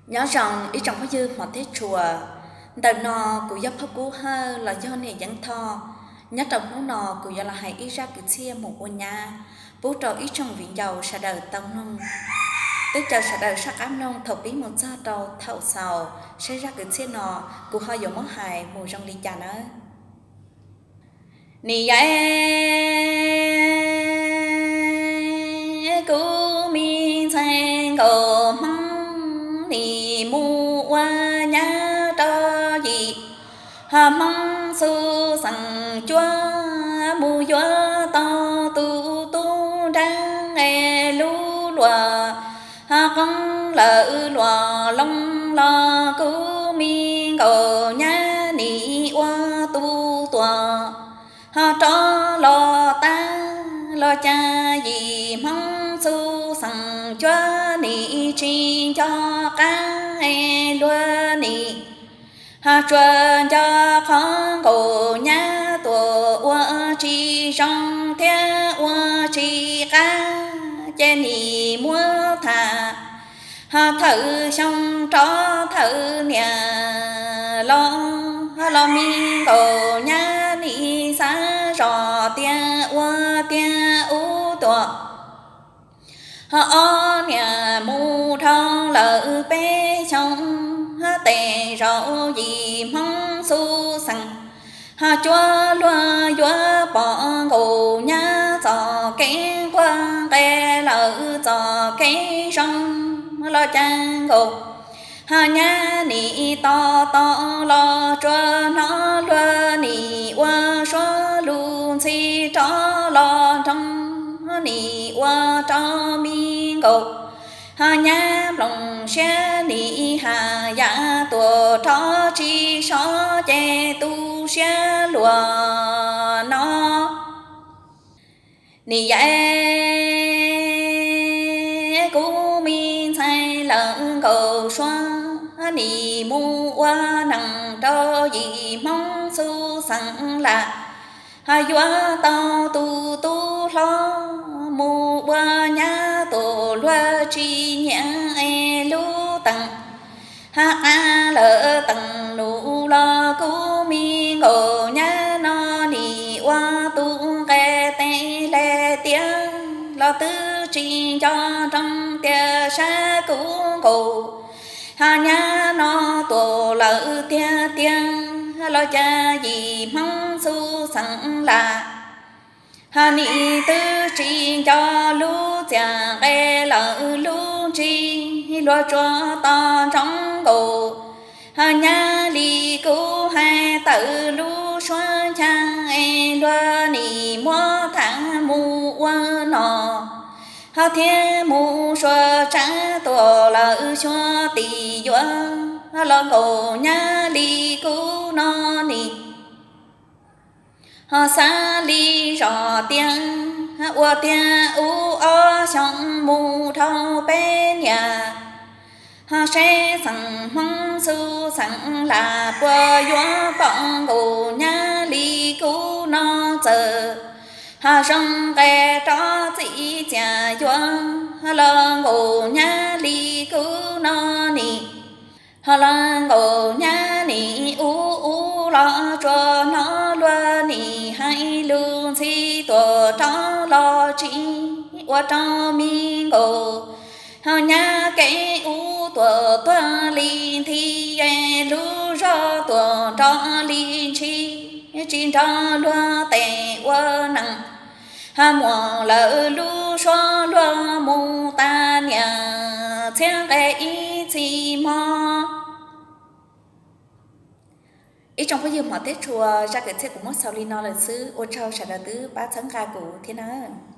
Nyob zoo ib tsoom phooj ywg hmov thiab tshua, ntawm no kuv yog Phauj Kub Hawj los yog Niam Yeeb Thoj. Nyob rau hnub no kuv yuav los hais ib zaj kwv txhiaj mus ua nyab pub rau ib tsoom viv ncaus sawv daws tau mloog. Twb caw sawv daws saj qab mloog thaum pib mus txog rau thaum xaus saib zaj kwv txhiaj no kuv ho yuav muab hais mus zoo li cas nawb. Nim yav kuv me ntxhais nkauj Hmoob nim mus ua nyab rau yim Hmoob xu xeem cuab mus yuav tau tus tub nrab es lub luam qoob lawm luam loo los kuv me nkauj nyab nim ua tus tuam ho rov los tag los cas yim Hmoob xu xeem cuab nim tsis nco qab luag nim ho tsuas nco qhov nkauj nyab tuam ua tsis zoo thiab ua tsis qab ces nim muab tham ho thawm xyoo rov thawm niam los los me nkauj nyab nim xav zoj tiag ua tiag ub tuam ho ob niam mus dhau lawm peb xyoo tes zaum yim Hmoob xu xeem ho cuab luag yuav pom nkauj nyab txoj kev nquag nqe lawm txoj kev zoo los cas nkauj ho nyab nim tos tos los tsuas hnov luag nim ua suab lus ntxhi rov los nroo nim ua rau me nkauj ho nyab nplooj siab nim has yam tuam rov tsis sov ces tu siab luag no. Nim yav kuv me ntxhais lawm nkaus suab nim mus ua neej rau yim Hmoob xu xeem lam ho yuav tau tus tub hlob mus ua nyab tuam luag tsis nyiam es lub teem ho qab lawm teem nus los kuv me nkauj nyab no nim ua tus nqe tes le tiav los twb tsis nco nroo tias sab kuv nkaus ho nyab no tuam lawm tiag tiag los cas yim Hmoob xu xeem lam ho nim twb tsis nco lub txiaj nqe lawm lub ntsig luag tsuas tos ntsoov nkaus ho nyab li kuv hais tawm lub suab ncha es luag nim muab tham mus ua no ho thiab mus suav tsav tuam lawm xyuas tim yuav los nkaus nyab li kuv no nim ho xav li zoj tiag ua tiag ub ob xyoo mus dhau peb niam ho seb xeem Hmoob xu xeem lam puas yuav pom nkaus nyab li kuv no txawm ho zoo nqe rov txim txias yuav los nkaus nyab li kuv no nim ho los nkaus nyab nim ub ub los tsuas hnov luag nim hais lus ntxhi tuam rov los tsis ua rau me nkaus ho nyab kev ub tuam tuag li nthi lub zog tuam nrov li ntshis tsis nrog luag tes ua neej ho muaj lawm lub suab luag mus tas niam txhiab nqe ib txhis hmo. Ib tsoom phooj ywg hmov thiab tshua, zaj kwv txhiaj kuv muab xaus li no lawm xwb, ua tsaug sawv daws twb pab txhawb nqa kuv thiab nawb.